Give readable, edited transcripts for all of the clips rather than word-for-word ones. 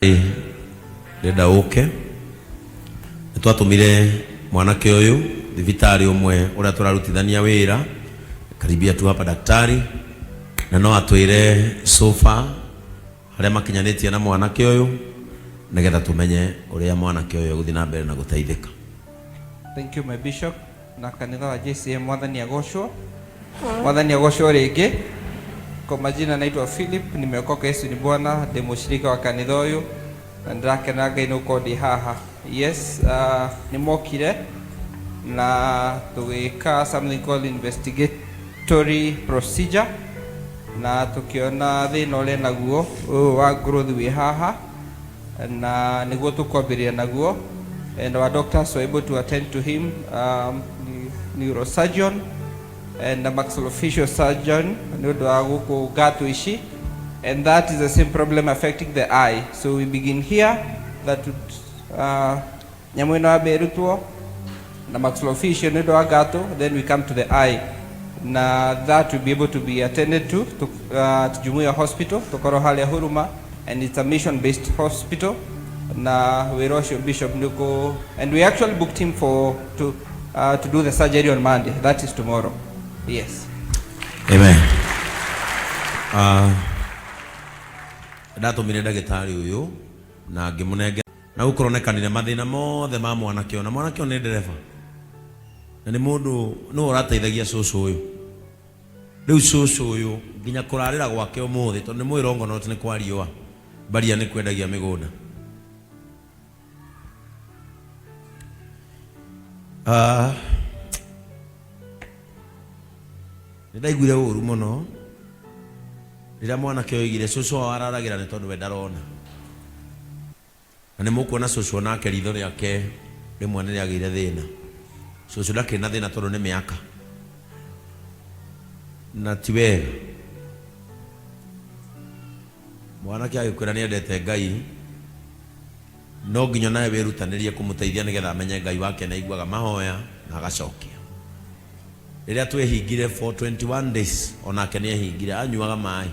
Ndĩrenda ũke. Nĩ twatũmire mwanake ũyũ thibitarĩ ũmwe ũrĩa tũrarutithania wĩra, karibia tu hapa daktari, na no atwĩre so far harĩa makinyanĩtie na mwanake ũyũ nĩgetha tũmenye ũrĩa mwanake ũyũ egũthiĩ na mbere na gũteithĩka. Thank you my bishop na kanitha wa JCM mwathani agocwo. Mwathani agocwo rĩngĩ. Kwa majina naitwa Philip, nimeokoka Yesu ni Bwana, ndi mũshirika wa kanitha ũyũ na ndĩrakena Ngai nĩ gũkorwo ndĩ haha. Yes, nĩ mokire na tũgĩka something called investigatory procedure na tũkĩona thĩna ũrĩa naguo ũyũ wa growth wĩ haha na nĩguo tũkwambĩrĩria naguo and our doctors were able to attend to him, neurosurgeon and a maxillofacial surgeon nĩ ũndũ wa gũkũ ngatũ ici, and that is the same problem affecting the eye. So we begin here that would, nyamũ ĩno yambe ĩrutwo na maxillofacial nĩ ũndũ wa ngatũ, then we come to the eye na that will be able to be attended to Jumuiya Hospital tũkorwo harĩa Huruma, and it's a mission based hospital na wĩra ũcio bishop nĩkũ, and we actually booked him for to do the surgery on Monday, that is tomorrow. Yes. Amen. Ndatũmire ndagĩtarĩ ũyũ na ngĩmũnengera na gũkũronekanire mathĩna mothe ma mwanake ũyũ, na mwanake ũyũ nĩ ndereba na nĩ mũndũ nĩwe ũrateithagia cũcũ ũyũ. Rĩu cũcũ ũyũ nginya kũrarĩra gwake ũmũthĩ tondũ nĩ mũĩ Longonot nĩ kwa riũa, Mbaria nĩ kwendagia mĩgũnda. Nĩ ndaiguire ũru mũno rĩrĩa mwanake oigire cũcũ wao araragĩra nĩ tondũ we ndarona. Na nĩ mũkuona cũcũ onake ritho rĩake rĩmwe nĩ rĩagĩire thĩna. Cũcũ ndakĩrĩ na thĩna tondũ nĩ mĩaka. Na ti wega. Mwanake agĩkwĩra nĩ endete Ngai, no nginya nawe wĩrutanĩrie kũmũteithia nĩgetha amenye Ngai wake nĩ aiguaga mahoya na agacokia. Rĩrĩa twehingire for 21 days, onake nĩ ehingire, anyuaga maĩ.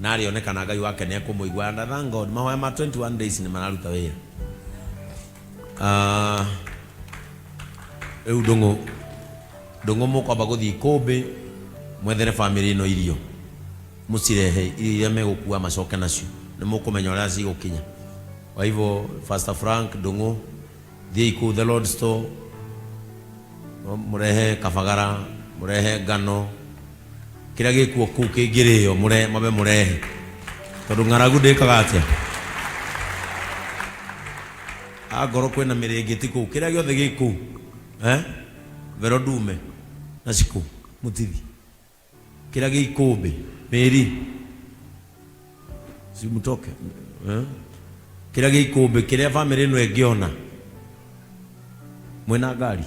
Na arĩonekana Ngai wake nĩ ekũmũigua. And I thank God, mahoya ma 21 days nĩ mararuta wĩra. Rĩu ndũng'ũ ndũng'ũ mũkwamba gũthiĩ ikũmbĩ mwethere bamĩrĩ ĩno irio mũcirehe irio iria megũkua macoke nacio nĩ mũkũmenya ũrĩa cigũkinya. Kwa hivyo Pastor Frank Ndũng'ũ thiĩi kũu The Lord Store mũrehe kabagara mũrehe ngano kĩrĩa gĩkuo kũu kĩngĩrĩo mũre mabe mũrehe tondũ ng'aragu ndĩkaga atĩa angorwo kwĩna mĩrĩngĩti kũu kĩrĩa gĩothe gĩ kũu eh? Vero ndume na cikũ mũtithi kĩrĩa gĩ ikũmbĩ mĩri simutoke eh? Kĩrĩa gĩ ikũmbĩ kĩrĩa bamĩrĩ ĩno ĩngĩona mwĩna ngari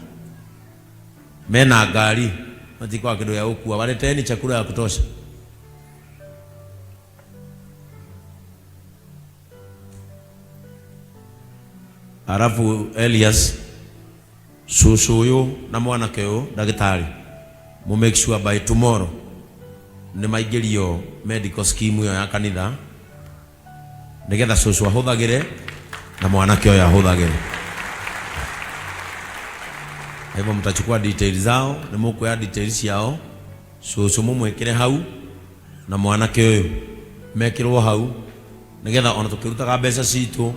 mena ngari matikwaga kĩndũ gĩa gũkua waleteni chakula ya kutosha. Arabu Elias cũcũ ũyũ na mwanake ũyũ ndagĩtarĩ mũ make sure by tomorrow nĩ maingĩrio medical scheme ĩyo ya kanitha nĩgetha cũcũ ahũthagĩre na mwanake ũyũ ahũthagĩre. Kwa hivyo mtachukua details zao, nĩ mũkuoya details ciao, cũcũ mũmwĩkĩre hau na mwanake ũyũ mekĩrwo hau nĩgetha ona tũkĩrutaga mbeca citũ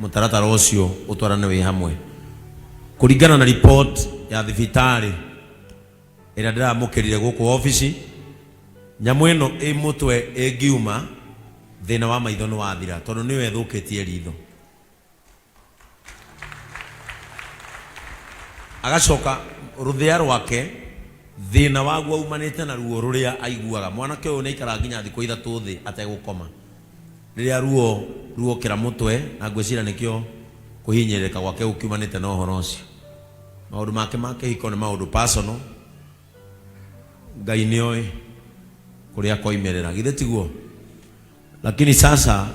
mũtaratara ũcio ũtwarane wĩ hamwe kũringana na report ya thibitarĩ ĩrĩa ndĩramũkĩrire gũkũ obici. Nyamũ ĩno ĩ mũtwe ĩngiuma thĩna wa maitho nĩ wathira tondũ nĩyo ĩthũkĩtie ritho. Agacoka rũthĩa rwake thĩna waguo umanĩte na ruo rũrĩa aiguaga. Mwanake ũyũ nĩ aikaraga nginya thikũ ithatũ thĩ ategũkoma rĩrĩa ruo ruokĩra mũtwe, na ngwĩciria nĩkĩo kũhinyĩrĩrĩka gwake gũkiumanĩte na ũhoro ũcio. Maũndũ make ma kĩhiko nĩ maũndũ personal, Ngai nĩoĩ kũrĩa koimĩrĩra, githĩ tiguo? Lakini sasa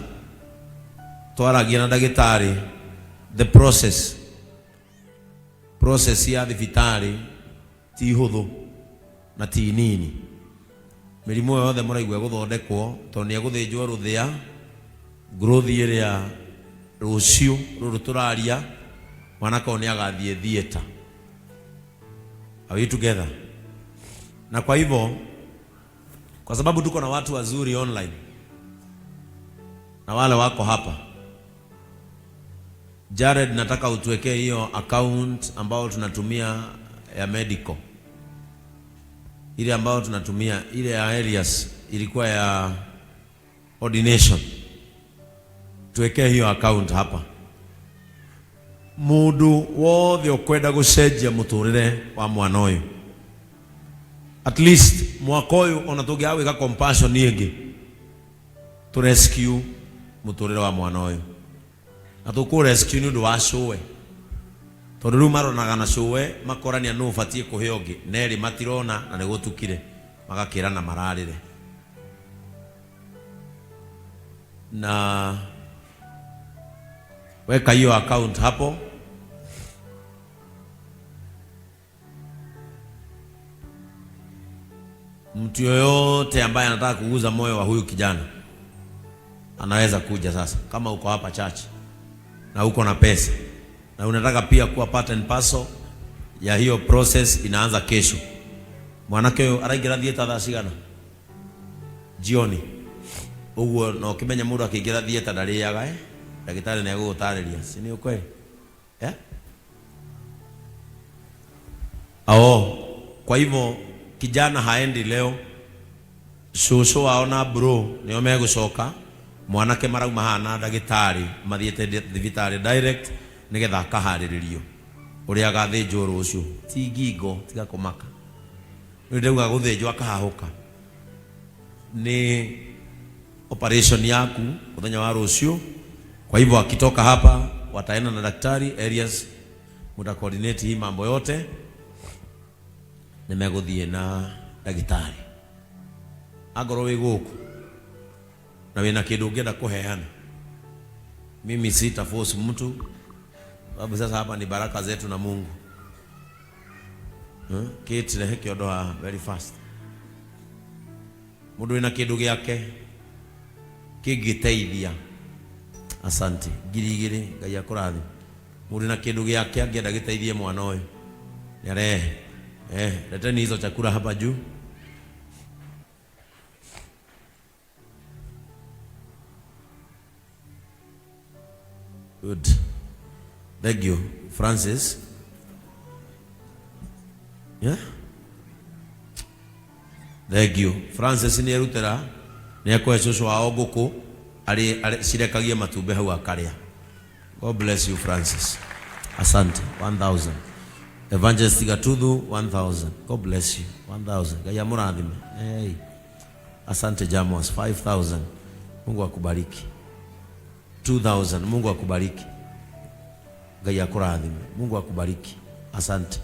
twaragia na ndagĩtarĩ the process process ya thibitarĩ ti hũthũ na ti nini. Mĩrimũ yothe mũraigua ĩgũthondekwo tondũ nĩ egũthĩnjwo rũthĩa. Growth ĩrĩa rũciũ rũrũ tũraria mwanake ũyũ nĩ agathiĩ theatre. Are we together? Na kwa hivyo, kwa sababu tuko na watu wazuri online na wale wako hapa, Jared, nataka utuwekee hiyo account ambayo tunatumia ya medical, ile ambayo tunatumia ile ya Elias ilikuwa ya ordination. Tuwekee hiyo account hapa. Mundu wothe ukwenda gucenjia muturire wa mwana uyu, at least mwaka uyu ona tungiaga gwika compassion ingi tu rescue muturire wa mwana uyu, na tuku rescue ni undu wa cuwe, tondu riu maronaga na cuwe makorania nu ubatie kuhe ungi neri matirona na nigutukire magakirana mararire. Na weka hiyo account hapo. Mtu yoyote ambaye anataka kuguza moyo wa huyu kijana anaweza kuja sasa. Kama uko hapa church na uko na pesa na unataka pia kuwa part and parcel ya hiyo process, inaanza kesho. Mwanake uyu araingira theater thaa cigana jioni uguo, na ukimenya mundu akiingira theater ndariaga Ndagitari nĩ egũgũtarĩria, si ni ukweli eh? Oh, kwa hivyo kijana haendi leo, cucu wao na bro nĩo megũcoka. Mwanake marauma haha na ndagĩtarĩ mathiĩte thibitarĩ direct nĩgetha akaharĩrĩrio ũrĩa agathĩnjwo rũciũ. Ti ngingo, tiga kũmaka, rĩu ndauga gũthĩnjwo akahahũka ni operation yaku muthenya wa rũciũ. Kwa hivyo akitoka hapa wataenda na daktari Elias, muta coordinate hii mambo yote, nimegũthiĩ na ndagĩtarĩ. Angorwo wĩ gũkũ na wĩna kĩndũ ũngĩenda kũheana, mimi sita force mtu, sababu sasa hapa ni baraka zetu na Mungu. Kate, rehe kĩondo haha very fast. Mũndũ wĩna kĩndũ gĩake kĩngĩteithia, asante, 2000, Ngai akũrathime. Mũndũ wĩna kĩndũ gĩake angĩenda gĩteithie mwana ũyũ nĩarehe. Leteni hizo chakula hapa juu. Good. Thank you, Francis. Yeah? Thank you. Francis nĩ erutĩra, nĩ ekũhe cũcũ wao ngũkũ, arĩ cirekagie matumbĩ hau akarĩa. God bless you, Francis. Asante. 1000. Evangelist Gatuthu, 1000. God bless you. 1000. Ngai amũrathime. Hey. Asante Jamos, 5000. Mungu akubariki. 2000. Mungu akubariki. Ngai akũrathime. Mungu akubariki. Asante.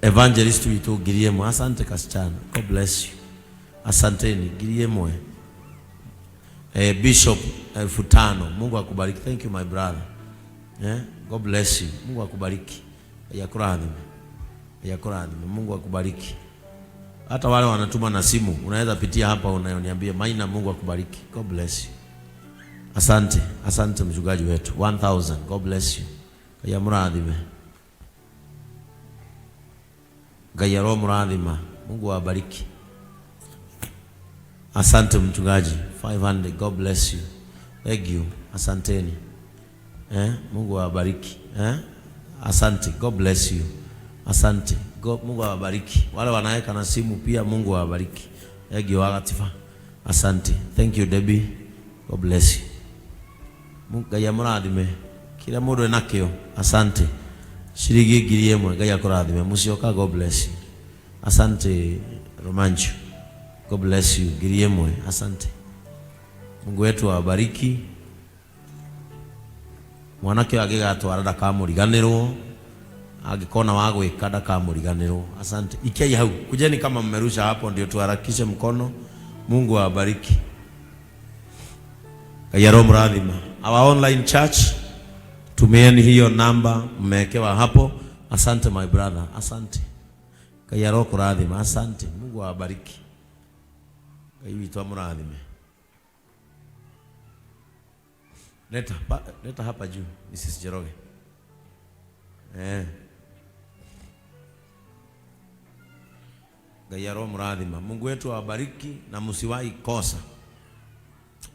Evangelist witu ngiri ĩmwe. Asante kasichana. God bless you. Asanteni ngiri ĩmwe. Bishop 5000. Mungu akubariki. Thank you my brother. God bless you. Mungu akubariki. Ngai akũrathime. Ngai akũrathime. Mungu akubariki. Hata wale wanatuma na simu, unaweza pitia hapa unayoniambia Maina, Mungu akubariki. God bless you. Asante. Asante mchungaji wetu. 1000. God bless you. Ngai amũrathime. Ngai aromũrathima. Mungu awabariki. Asante mchungaji. 500. God bless you. Thank you. Asanteni. Mungu awabariki. Asante. God bless you. Asante. God, Mungu awabariki. Wale wanaweka na simu pia Mungu awabariki. Thank you Agatifa. Asante. Thank you Debbie. God bless you. Mungu Ngai amũrathime. Kila mũndũ enakĩo. Asante. Ciringi ngiri ĩmwe Ngai akũrathime. Mũcioka, God bless you. Asante Romanchu. God bless you. Ngiri ĩmwe. Asante. Mungu wetu awabariki. Mwanake ũyũ angĩgatwara ndakamũriganĩrwo, angĩkona wa gwĩka ndakamũriganĩrwo. Asante. Ikiai hau, kujeni kama mmerusha hapo ndio tuharakishe mkono. Mungu awabariki. Ngai aromũrathima. Our online church, tumieni hiyo namba mmewekewa hapo. Asante my brother, asante. Ngai arokũrathima. Asante. Mungu awabariki. Ngai witũ amũrathime. Leta, leta hapa juu Mrs. Njoroge. Eh. Ngai aromũrathima. Mungu wetu awabariki na msiwahi kosa.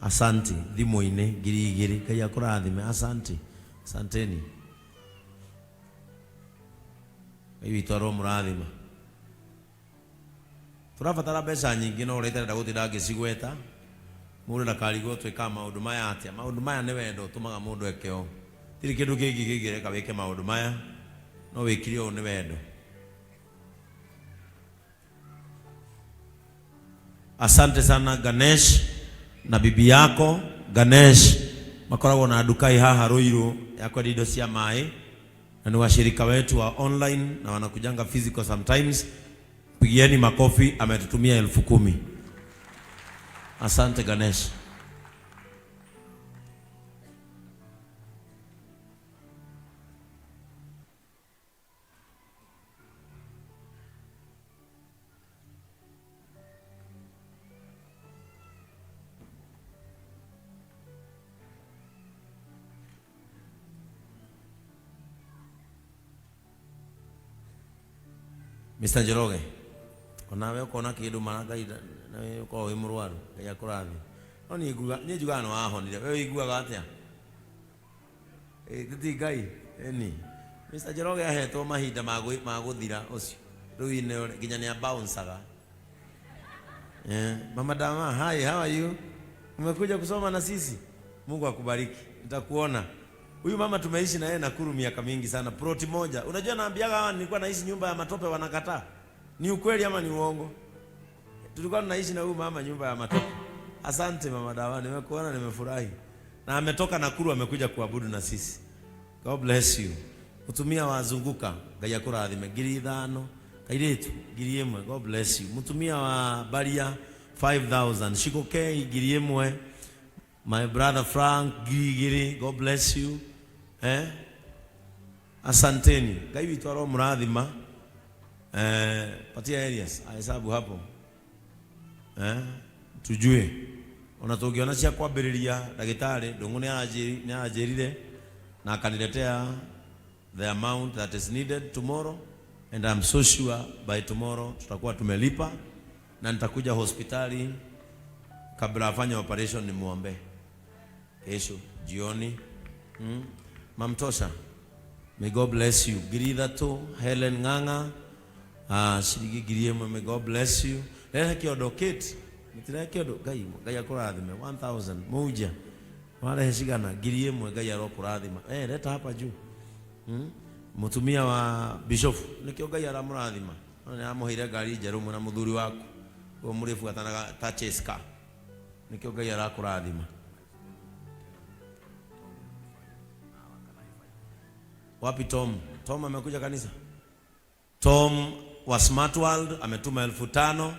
Asante thimũ-inĩ 2000 Ngai akũrathime. Asante. Asanteni. Ngai witũ aromũrathima. Tũrabatara mbeca nyingĩ no ũrĩa itarenda gũtinda ngĩcigweta mũndũ ndakarigwo twĩkaga maũndũ maya atĩa. Maũndũ maya nĩ wendo ũtũmaga mũndũ eke ũũ. Tirĩ kĩndũ kĩngĩ kĩngĩreka wĩke maũndũ maya no wĩkire ũũ nĩ wendo. Asante sana Ganesh na bibi yako Ganesh makoragwo na nduka haha Ruiru ya kwendia indo cia maĩ na ni washirika wetu wa online na wanakujanga physical sometimes. Pigieni makofi, ametutumia 10,000. Asante Ganesh. Mr. Njoroge, onawe ukona kindu mara Ngai nawe ukorwo wi murwaru Ngai akũrathime. No niĩ njugaga nĩ wahonire, we ũiguaga atĩa? Ti Ngai ĩni. Mr. Njoroge ahetwo mahinda ma gũthira ũcio rĩu nginya nĩ abouncaga. Mama Dama, hi, how are you? Umekuja kusoma na sisi? Mungu akubariki. Nitakuona. Huyu mama tumeishi na yeye Nakuru miaka mingi sana. Ploti moja. Unajua naambiaga hawa nilikuwa naishi nyumba ya matope wanakataa. Ni ukweli ama ni uongo? Tulikuwa tunaishi na huyu mama nyumba ya matope. Asante mama Dawa, nimekuona nimefurahi. Na ametoka Nakuru amekuja kuabudu na sisi. God bless you. Mutumia wazunguka Ngai akũrathime 5,000 kairitu 1,000. God bless you. Mutumia wa Baria 5,000. Shiko K 1,000. My brother Frank 2,000. God bless you. Asanteni. Ngai witũ aromũrathima. Patia Elias ahesabu hapo. Tujue. Ona tũngĩona cia kwambĩrĩria ndagĩtarĩ Ndung'u nĩ aranjĩrire na akaniletea the amount that is needed tomorrow, and I'm so sure by tomorrow tutakuwa tumelipa na nitakuja hospitali kabla afanye operation nimuombe kesho jioni. Mamtosha, may God bless you. 3,000 Helen Ng'ang'a, ciringi 1,000. May God bless you. Rehe kĩondo Kate, mũtirehe kĩondo. Ngai Ngai akũrathime. 1,000 Mauja warehe cigana? 1,000. Ngai arokũrathima. Leta hapa juu. Mutumia wa bishop nikio Ngai aramũrathima. Ona nĩ amũheire ngari njerũ mwena mũthuri waku ũguo mũrĩbuatanaga ta chase car. Nikio Ngai arakũrathima. Wapi Tom? Tom amekuja kanisa. Tom wa Smart World ametuma 5,000.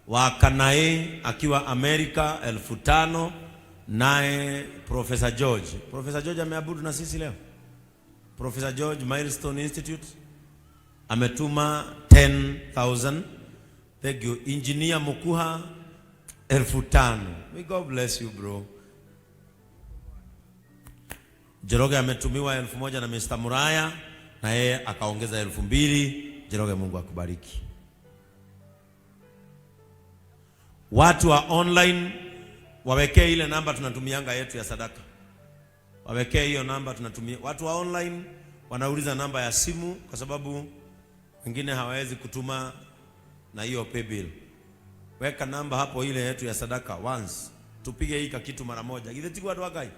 Wa Kanae akiwa Amerika 5,000. Naye Professor George. Professor George ameabudu na sisi leo. Professor George Milestone Institute ametuma 10,000. Thank you. Engineer Mukuha 5,000. May God bless you bro. Njoroge ametumiwa 1,000 na Mr. Muraya na yeye akaongeza 2,000. Njoroge, Mungu akubariki. Watu wa online wawekee ile namba tunatumianga yetu ya sadaka. Wawekee hiyo namba tunatumia. Watu wa online wanauliza namba ya simu kwa sababu wengine hawawezi kutuma na hiyo pay bill. Weka namba hapo ile yetu ya sadaka once. Tupige hii kitu mara moja. Githĩ tiguo andũ a Ngai?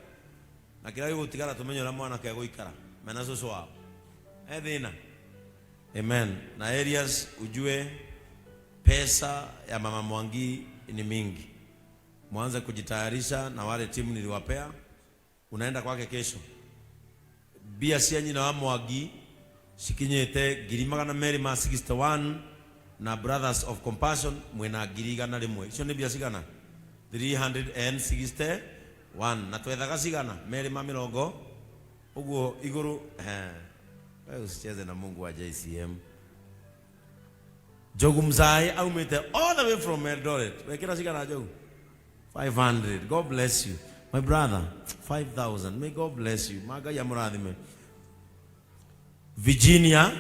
Na kĩrĩa gĩgũtigara tũmenye ũrĩa mwanake egũikara mena cũcũ wao. He thĩna. Amen. Na areas ujue pesa ya Mama Mwangi ni mingi. Mwanze kujitayarisha na wale timu niliwapea. Unaenda kwake kesho. Bia cia nyina wa Mwangi cikinyĩte 261 na Brothers of Compassion mwena 100,000. Icio nĩ mbia cigana? 361. Na twethaga cigana? Merĩ ma mĩrongo ũguo igũrũ. Wewe usicheze na Mungu wa JCM. Njogu Mzai aumĩte all the way from Eldoret. Wekĩra cigana Njogu? 500. God bless you. My brother. 5000. May God bless you. Ma Ngai amũrathime. Virginia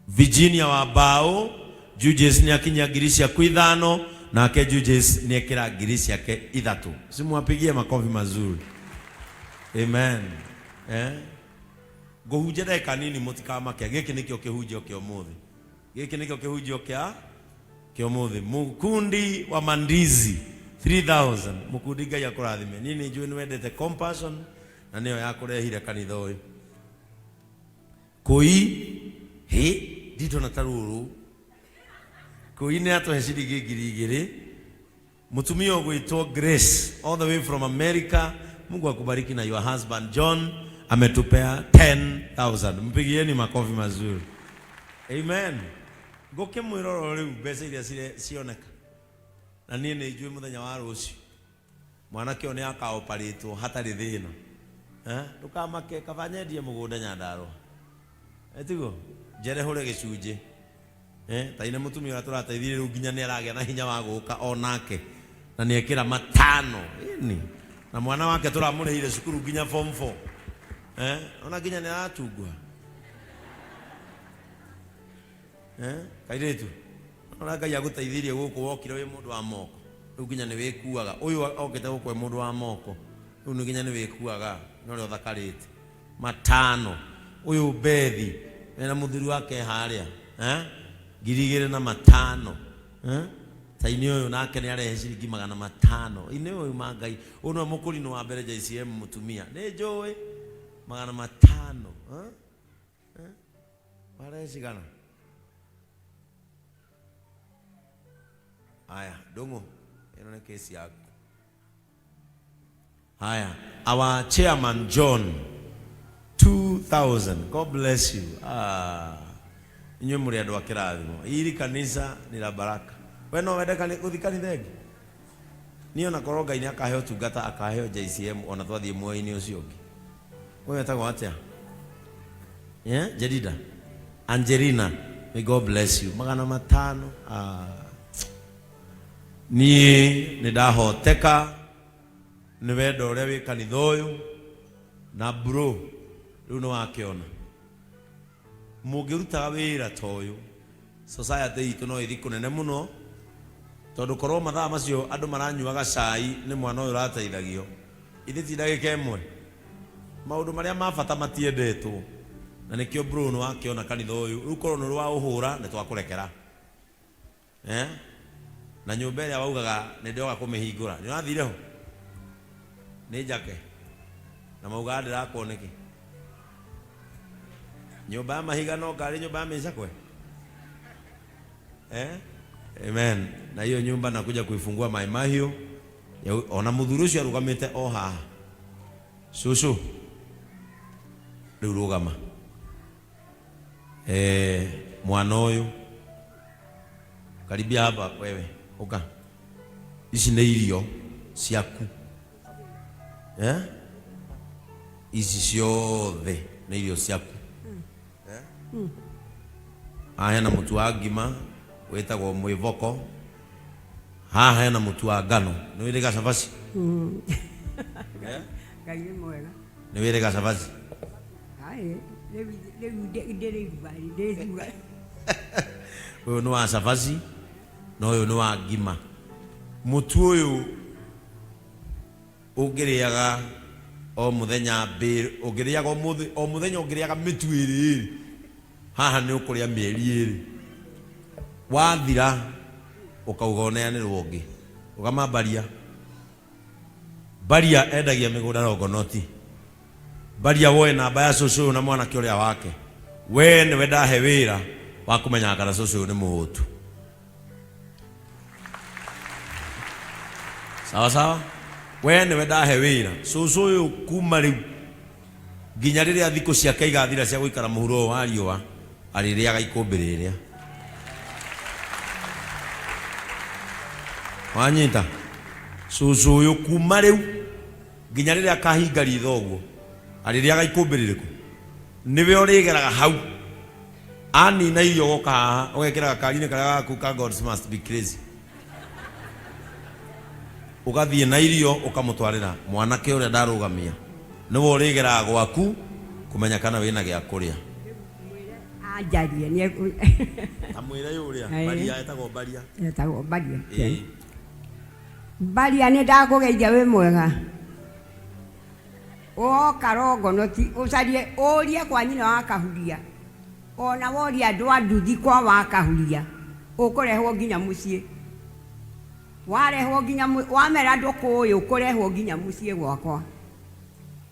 Virginia wa Bao, Juges nĩ akinyia ngiri ciaku ithano, nake Juges nĩ ekĩra ngiri ciake ithatũ. Simwapigie makofi mazuri. Amen. Eh? Ngũhunjia ndagĩka nini mũtikamake. Gĩkĩ nĩkĩo kĩhunjio kĩa ũmũthĩ. Gĩkĩ nĩkĩo kĩhunjio kĩa kĩa ũmũthĩ. Mũkundi wa mandizi 3000. Mũkundi Ngai akũrathime. Niĩ nĩ njũĩ nĩ wendete compassion na nĩyo yakũrehire kanitha ũyũ. Kũi hĩ nditona ta rũrũ. Kũi nĩ atũhe ciringi 2000. Mũtumia ũgwĩtwo Grace all the way from America. Mungu akubariki na your husband John ametupea 10,000. Mpigieni makofi mazuri. Amen. Ngũkĩmwĩrora rĩu mbeca iria cioneka. Na niĩ nĩ njũĩ mũthenya wa rũciũ mwanake ũyũ nĩ akaoparĩtwo hatarĩ thĩna. Eh? Ndũkamake kaba nyendie mũgũnda Nyandarũa. Etiguo? Njerehũre gĩcunjĩ. Eh, ta ine mũtumia ũrĩa tũrateithirie rĩu nginya nĩ aragĩa na hinya wa gũka onake na nĩ ekĩra matano. Ĩni. Na mwana wake tũramũrĩhire cukuru nginya form 4. Eh, ona nginya nĩ aratunguha. Eh, kairĩtu. Ona Ngai agũteithirie gũkũ wokire wĩ mũndũ wa moko. Rĩu nginya nĩ wĩkuaga. Ũyũ okĩte gũkũ e mũndũ wa moko. Rĩu nĩ nginya nĩ wĩkuaga. Nĩ ũrĩa ũthakarĩte. Matano. Ũyũ Bethi mena mũthuri wake harĩa. Eh? 2500. Eh? Taini ũyũ nake nĩ arehe ciringi 500. Inĩ ũyũ ma Ngai. Ũyũ nĩwe mũkũrinũ wa mbere JCM mũtumia. Nĩ njũĩ. 500. Eh? Eh? Warehe cigana? Haya, Ndung'u, ĩno nĩ kesi yaku. Haya, our chairman John 2000. God bless you. Ah. Inyuĩ mũrĩ andũ a kĩrathimo. Hili kanitha ni la baraka. We no wende gũthiĩ kanitha ĩngĩ? Niĩ ona korwo Ngai nĩ akahe ũtungata akaheo JCM ona twathiĩ muoyo-inĩ ũcio ũngĩ. Ũyũ etagwo atĩa? Yeah, Jedida. Angelina. May God bless you. 500. Ah. Niĩ nĩ ndahoteka nĩ wendo ũrĩa wĩ kanitha ũyũ na bro rĩu nĩ wakĩona mũngĩrutaga wĩra ta ũyũ society itũ no ĩthi kũnene mũno tondũ korwo mathaa macio andũ maranyuaga cai nĩ mwana ũyũ ũrateithagio ithe ti ndagĩka ĩmwe maũndũ marĩa ma bata matiendetwo na nĩkĩo bro nĩ wakĩona kanitha ũyũ rĩu korwo nĩ wa ũhũra nĩ twakũrekera eh? Na nyũmba ĩrĩa waugaga nĩ ndĩroka kũmĩhingũra nĩ ũrathire ho nĩ njake na maugaga ndĩrakwo nĩkĩ nyũmba ya mahiga no karĩ nyũmba ya mĩcakwe eh? Amen. Na hiyo nyumba nakuja kuifungua Mai Mahiũ ona mũthuri ũcio arũgamĩte o haha cũcũ rĩu rũgama eh, mwana ũyũ karibia hapa wewe ũka ici nĩ irio ciaku eh? Ici ciothe nĩ irio ciaku eh? Haha hena mũtu wa ngima wĩtagwo mwĩvoko haha hena mũtu wa ngano nĩ wĩrĩga cabaci eh? Ngai nĩ mwega. Nĩ wĩrĩga cabaci Ai, rĩu rĩu ndĩrĩruga ndĩruga. Ũyũ nĩ wa cabaci na ũyũ nĩ wa ngima mũtu ũyũ ũngĩrĩaga o mũthenya ũngĩrĩaga o mũthenya ũngĩrĩaga mĩtu ĩrĩ ĩrĩ haha nĩ ũkũrĩa mĩeri ĩrĩ wathira ũkauga ũneanĩrwo ũngĩ ũgama baria baria endagia mĩgũnda rongonoti baria woe namba ya cũcũ ũyũ na mwanake ũrĩa wake we nĩwe ndahe wĩra wa kũmenyaga kana cũcũ ũyũ nĩ mũhũtu sawa sawa we nĩwe ndahe wĩra cũcũ ũyũ kuma rĩu nginya rĩrĩa thikũ ciake igathira cia gũikara mũhuro ũyũ wa riũa arĩrĩaga ikũmbĩ rĩrĩa wanyita cũcũ ũyũ kuma rĩu nginya rĩrĩa akahinga ritho ũguo arĩrĩaga ikũmbĩ rĩrĩkũ nĩwe ũrĩgeraga hau anina irio ũgoka haha ũgekĩra gakari-inĩ karĩa gaku ka Gods must be crazy. Ũgathiĩ na irio ũkamũtwarĩra mwanake ũrĩa ndarũgamia. Nĩwe ũrĩgeraga gwaku kũmenya kana wĩna gĩa kũrĩa. Anjarie nĩ Ta mwĩre ũrĩa Ĩĩ. Baria etagwo Baria. Etagwo Baria. Ĩĩ. Baria nĩ ndakũgeithia wĩ mwega. Woka Rongonoti ũcarie ũrie kwa nyina wa Kahuria. Ona woria andũ a nduthi kwa wa Kahuria ũkũrehwo nginya mũciĩ. Warehwo nginya wamera ndũkũĩ ũkũrehwo nginya mũciĩ gwakwa.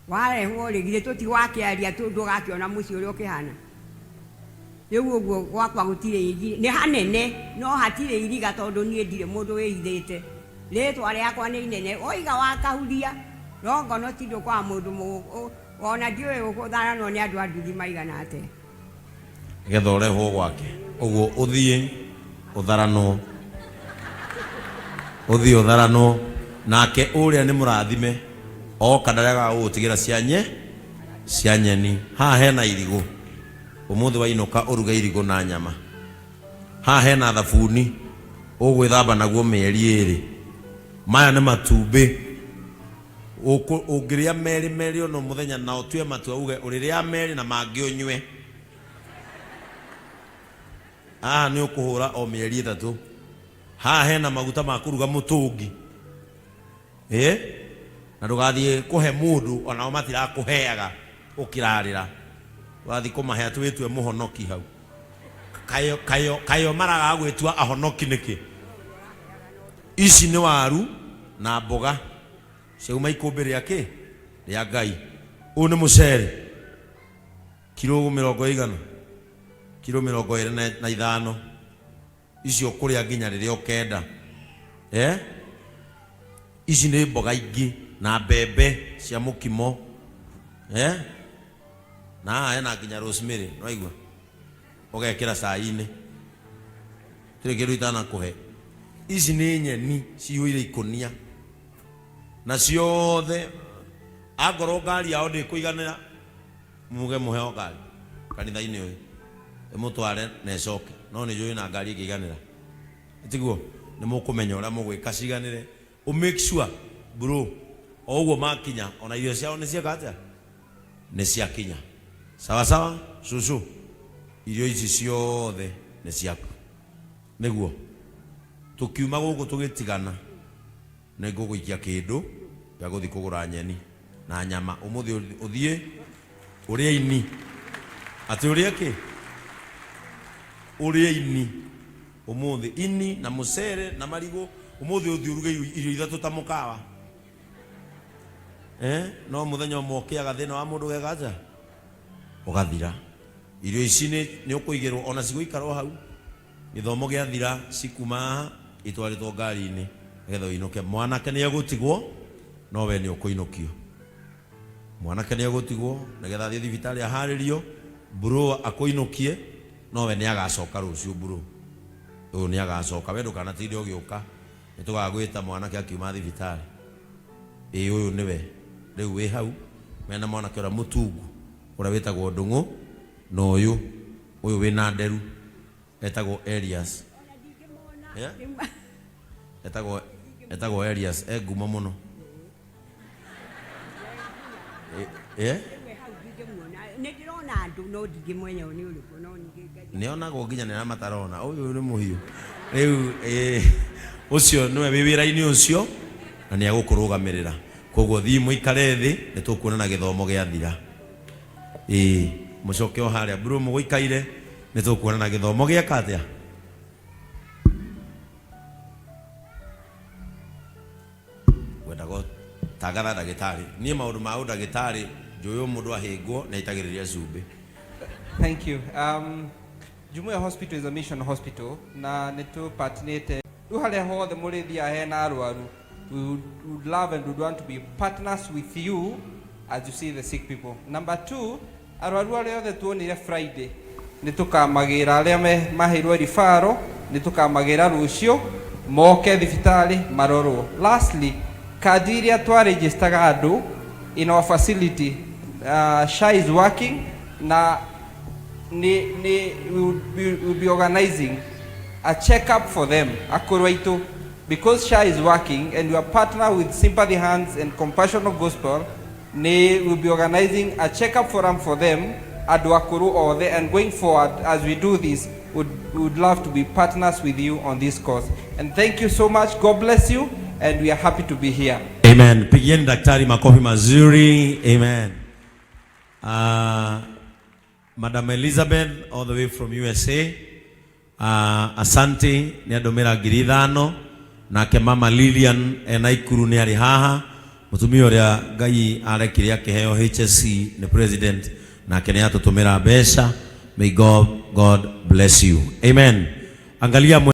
Warehwo rĩ githĩ tũtigwakĩaria ndũgakĩona mũciĩ ũrĩa ũkĩhana. Rĩu ũguo gwakwa gũtirĩ iri, nĩ hanene no hatirĩ iriga tondũ niĩ ndirĩ mũndũ wĩhithĩte. Rĩtwa rĩakwa nĩ inene. Woiga wa Kahuria Rongonoti ndũkwaga mũndũ ona ndiũĩ gũtharanwo nĩ andũ a nduthi maigana atĩa. Nĩgetha ũrehwo gwake. Ũguo ũthiĩ ũtharanwo. Ũthiĩ ũtharanwo nake ũrĩa nĩ mũrathime oka ndaregaga gũgũtigĩra cia nyeni. Haha hena irigũ. Ũmũthĩ wainũka ũruge irigũ na nyama. Haha hena thabuni ũgwĩthamba naguo mĩeri ĩrĩ. Maya nĩ matumbĩ. Ũngĩrĩa merĩ merĩ ono mũthenya na ũtue matua uge ũrĩrĩa merĩ na mangĩ ũnyue. Haha nĩ ũkũhũra o mĩeri ĩtatũ. Haha hena maguta ma kũruga mũtũngi. Na ndũgathiĩ kũhe mũndũ onao matirakũheaga ũkĩrarĩra. Ũgathiĩ kũmahe atĩ wĩtue mũhonoki hau. Kayo, kayo, kayo maragaga gwĩtua ahonoki nĩkĩ? Ici nĩ waru na mboga ciauma ikũmbĩ rĩa kĩ? Rĩa Ngai. Ũyũ nĩ mũcere kiro mĩrongo ĩigana? Kiro mĩrongo ĩrĩ na ithano. Icio ũkũrĩa nginya rĩrĩa ũkenda. Ici nĩ mboga ingĩ na mbembe cia mũkimo. Na haha hena nginya rosemary, nĩwaigua? Ũgekĩra cai-inĩ. Gũtirĩ kĩndũ itanakũhe. Ici nĩ nyeni ciyũire ikũnia. Na ciothe angorwo ngari yao ndĩkũiganĩra, muge mũheo ngari kanitha-inĩ ũyũ. Ĩmũtware na ĩcoke. No nĩ njũĩ na ngari ĩngĩiganĩra. Tiguo? Nĩ mũkũmenya ũrĩa mũgwĩka ciganĩre. Ũ make sure bro o ũguo makinya ona irio ciao nĩ cieka atĩa? Nĩ ciakinya. Sawa sawa cucu, irio ici ciothe nĩ ciaku. Nĩguo tũkiuma gũkũ tũgĩtigana nĩ ngũgũikia kĩndũ gĩa gũthiĩ kũgũra nyeni na nyama. Ũmũthĩ ũthiĩ ũrĩe ini. Atĩ ũrĩe kĩ? Ũrĩe ini. Ũmũthĩ ini na mũcere na marigũ. Ũmũthĩ ũthiĩ ũruge irio ithatũ ta mũkawa. No mũthenya ũmwe ũkĩaga thĩna wa mũndũ ũgeka atĩa? Ũgathira. Irio ici nĩ ũkũigĩrwo ona cigũikara o hau. Gĩthomo gĩathira cikuma haha itwarĩtwo ngari-inĩ nĩgetha ũinũke. Mwanake nĩ egũtigwo no we nĩ ũkũinũkio. Mwanake nĩ egũtigwo nĩgetha athiĩ thibitarĩ aharĩrio, bro akũinũkie no we nĩ agacoka rũciũ bro. Ũyũ nĩ agacoka, we ndũkanatinde ũgĩũka. Nĩ tũgagwĩta mwanake akiuma thibitarĩ. Ĩĩ ũyũ nĩwe. Rĩu wĩ hau mena mwanake ũrĩa mũtungu ũrĩa wĩtagwo Ndũng'ũ na ũyũ ũyũ wĩna nderu etagwo Elias. Etagwo Elias, e ngumo mũno. Nĩ ndĩrona andũ no ndingĩmenya nĩ ũrĩkũ no ningĩ Ngai. Nĩ onagwo nginya nĩ arĩa matarona. Ũyũ nĩ mũhiũ. Rĩu ũcio nĩwe wĩ wĩra-inĩ ũcio na nĩ egũkũrũgamĩrĩra. Koguo thiĩ mũikare thĩ nĩ tũkuonana gĩthomo gĩathira. Mũcoke o harĩa bro mũgũikaire nĩ tũkuonana gĩthomo gĩeka atĩa? Ngwendaga tangatha ndagĩtarĩ. Niĩ maũndũ ma ũndagĩtarĩ njũĩ mũndũ ahĩngwo nĩ aitagĩrĩria cumbĩ. Thank you. Jumuiya Hospital is a mission hospital na nĩ tũpartnete. Rĩu harĩa hothe mũrĩthiaga hena arwaru, we would love and would want to be partners with you as you see the sick people. Number two, arwaru arĩa othe tuonire Friday nĩ tũkamagĩra arĩa maheirwo referral, nĩ tũkamagĩra rũciũ moke thibitarĩ marorwo. Lastly, kandi iria twaregistaga andũ in our facility, SHA is working na ni we will be organizing a check-up for them akũrũ aitũ. Because SHA is working and we are partner with Sympathy Hands and Compassionate Gospel, they will be organizing a checkup forum for them andũ akũrũ othe, and going forward as we do this, would love to be partners with you on this cause. And thank you so much. God bless you, and we are happy to be here. Amen. Pigieni daktari makofi mazuri. Amen. Madam Elizabeth all the way from USA. Asante nĩ andũmĩra 5,000. Nake mama Lilian ena Ikuru nĩ arĩ haha, mũtumia ũrĩa Ngai arekire akĩheo HSC nĩ president, nake nĩ atũtũmĩra mbeca. May God bless you. Amen. Angalia.